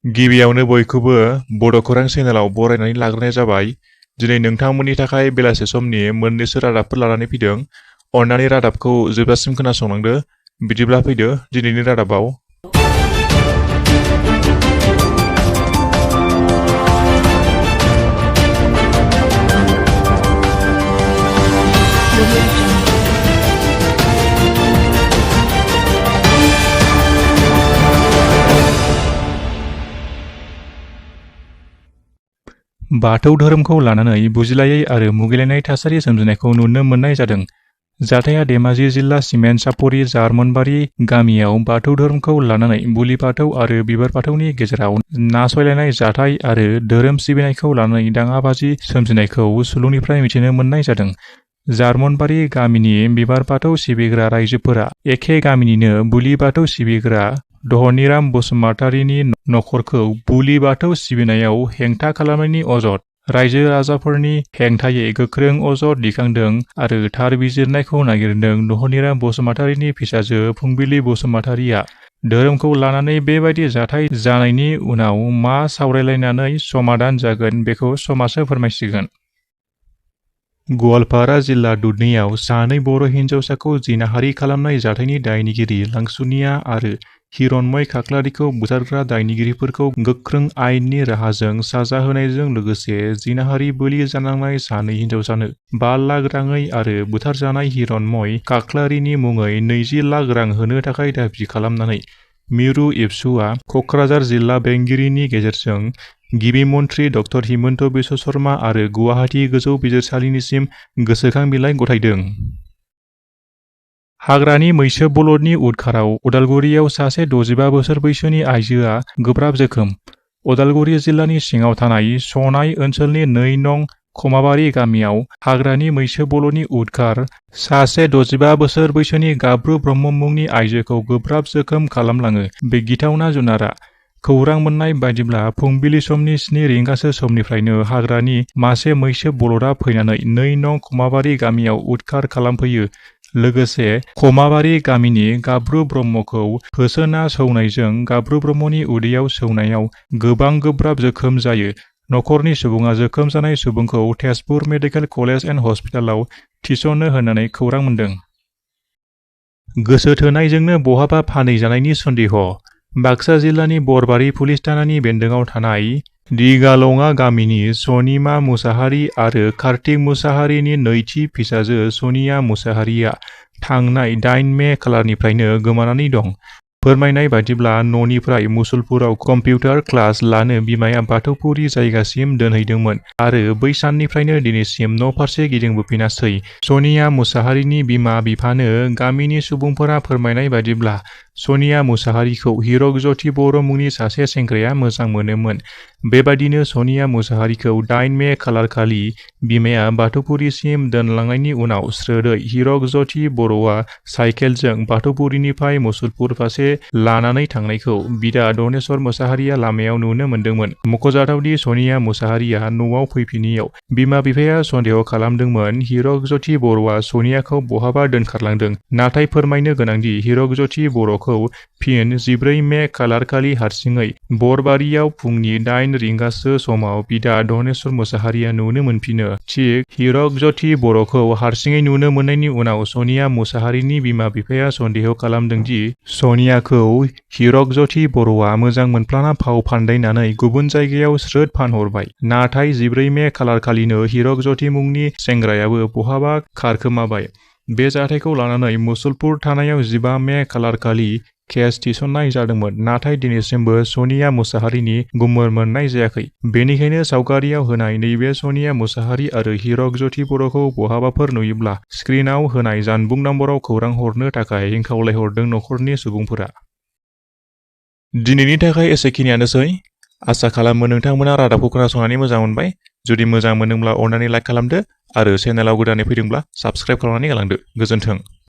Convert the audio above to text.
गिबियावनो बयखौबो बोडोखौरां चेनेलाव बरायनानै लाग्रोनाय जाबाय। दिनै नोंथांमोननि थाखाय बेलासे समनि मोननैसो रादाबफोर लानानै फैदों। अन्नानै रादाबखौ जोबजासिम खोनासंलांदो। बिदिब्ला फैदो दिनैनि रादाबाव। बाथौ धोरोमखौ लानानै बुजिलायै आरो मुगैलायनाय थासारि सोमजिनायखौ नुनो मोननाय जादों। जाथाया धेमाजि जिल्ला सिमेन्ट सापरि जारमनबारि गामियाव बाथौ धोरोमखौ लानानै बुलि बाथौ आरो बिबार बाथौनि गेजेराव नासयलायनाय जाथाय आरो धोरोम सिबिनायखौ लानानै दाङाबाजि सोमजिनायखौ सुलुंनिफ्राय मिथिनो मोननाय जादों। जारमनबारि गामिनि बिबार बाथौ सिबिग्रा रायजोफोरा एखे गामिनिनो बुलि बाथौ सिबिग्रा धनिराम बसुमतारीनि नखरखौ बुलि बाथौ सिबिनायाव हेंथा खालामनायनि अजद रायजो राजाफोरनि हेंथायै गोख्रों अजद दिखांदों आरो थार बिजिरनायखौ नागिरदों। धनिराम बसुमतारीनि फिसाजो फुंबिलि बसुमतारीया धोरोमखौ लानानै बेबायदि जाथाय जानायनि उनाव मा सावरायलायनानै समाधान जागोन बेखौ समाजो फोरमायसिगोन। गवालपारा जिल्ला दुधनैयाव सानै बर' हिन्जावसाखौ जिनाहारि खालामनाय जाथायनि दायनिगिरि लांसुनिया आरो हिरनमय खाख्लारिखौ बुथारग्रा दायनिगिरिफोरखौ गोख्रों आयेननि राहाजों साजा होनायजों लोगोसे जिनाहारि बोलि जानांनाय सानै हिन्जावसानो 5 लाख राङै आरो बुथारजानाय हिरनमय खाख्लारिनि मुङै 20 लाख रां होनो थाखाय दाबि खालामनानै मिरु एबसुआ कक्राझार जिल्ला बेंगिरिनि गेजेरजों गिबि मन्थ्रि डक्टर हिमन्त बिश्व शर्मा आरो गुवाहाटी गोजौ बिजिरसालिनिसिम गोसोखां बिलाइ गथायदों। हाग्रानि मैसो बलदनि उदखाराव उदालगुरियाव सासे 65 बोसोर बैसोनि आइजोआ गोब्राब जोखोम। उदालगुरि जिल्लानि सिङाव थानाय सनाय ओनसोलनि 2 नं खमाबारि गामियाव हाग्रानि मैसो बलदनि उदखार सासे 65 बोसोर बैसोनि गाब्रु ब्रह्म मुंनि आइजोखौ गोब्राब जोखोम खालामलाङो। बे गिथावना जुनारा खौरां मोननाय बायदिब्ला फुंबिलि समनि 7 रिंगासो समनिफ्रायनो हाग्रानि मासे मैसो बलदआ फैनानै 2 नं खमाबारि गामियाव उदखार खालामफैयो। लोगोसे खमाबारि गामिनि गाब्रु ब्रह्मखौ होसोना सौनायजों गाब्रु ब्रह्मनि उदैयाव सौनायाव गोबां गोब्राब जोखोम जायो। नखरनि सुबुङा जोखोम जानाय सुबुंखौ तेजपुर मेडिकेल कलेज एन्ड हस्पिटालाव थिसनो होननानै खौरां मोन्दों। गोसो थोनायजोंनो बहाबा फानहैजानायनि सन्देह। बाक्सा जिल्लानि बरबारि पुलिस थानानि बेन्दोङाव थानाय दिगालङा गामिनि सनिमा मुसाहारि आरो कार्तिक मुसाहारिनि नैथि फिसाजो सनिया मुसाहारिया थांनाय 8 मे खालारनिफ्रायनो गोमानानै दं। फोरमायनाय बायदिब्ला न'निफ्राय मुसलपुराव कम्पिउटार क्लास लानो बिमाया बाथौफुरि जायगासिम दोनहैदोंमोन आरो बै साननिफ्रायनो दिनैसिम न' फारसे गिदिंबोफिनासै। सनिया मुसाहारिनि बिमा बिफानो गामिनि सुबुंफोरा फोरमायनाय बायदिब्ला सनिया मुसाहारिखौ हिरक ज्योति बर' मुंनि सासे सेंग्राया मोजां मोनोमोन। बेबायदिनो सनिया मुसाहारिखौ 8 मे खालारखालि बिमाया बाथौफुरिसिम दोनलांनायनि उनाव स्रोदै हिरक ज्योति बर'आ साइकेलजों बाथौफुरिनिफ्राय मुसलपुर फारसे लानानै थांनायखौ बिदा दनेश्वर मुसाहारिया लामायाव नुनो मोन्दोंमोन। मख'जाथावदि सनिया मुसाहारिया न'आव फैफिनियाव बिमा बिफाया सन्देह खालामदोंमोन हिरक ज्योति बर'आ सनियाखौ बहाबा दोनखारलांदों। नाथाय फोरमायनो गोनांदि हिरक ज्योति बर'खौ फिन 14 मे खालारखालि हारसिङै बरबारियाव फुंनि 8 रिंगासो समाव बिदा दनेश्वर मुसाहारिया नुनो मोनफिनो। थिग हिरक ज्योति बर'खौ हारसिङै नुनो मोननायनि उनाव सनिया मुसाहारिनि बिमा बिफाया सन्देह खालामदोंदि सनियाखौ हिरक ज्योति बर'आ मोजां मोनफ्लाना फाव फान्दायनानै गुबुन जायगायाव स्रोद फानहरबाय। नाथाय 14 मे खालारखालिनो हिरक ज्योति मुंनि सेंग्रायाबो बहाबा खारखोमाबाय। बे जाथायखौ लानानै मुसलपुर थानायाव 15 मे खालारखालि केस थिसननाय जादोंमोन। नाथाय दिनैसिमबो सनिया मुसाहारिनि गुमुर मोननाय जायाखै। बेनिखायनो सावगारियाव होनाय नैबे सनिया मुसाहारि आरो हिरक ज्योति बर'खौ बहाबाफोर नुयोब्ला स्क्रिनाव होनाय जानबुं नम्बराव खौरां हरनो थाखाय खावलायहरदों नखरनि सुबुंफोरा। दिनैनि थाखाय एसेखिनियानोसै। आसा खालामो नोंथांमोना रादाबखौ खोनासंनानै मोजां मोनबाय। जुदि मोजां मोनदोंब्ला अन्नानै लाइक खालामदो आरो चेनेलाव गोदानै फैदोंब्ला साबस्क्राइब खालामनानै गालांदो। गोजोन्थों।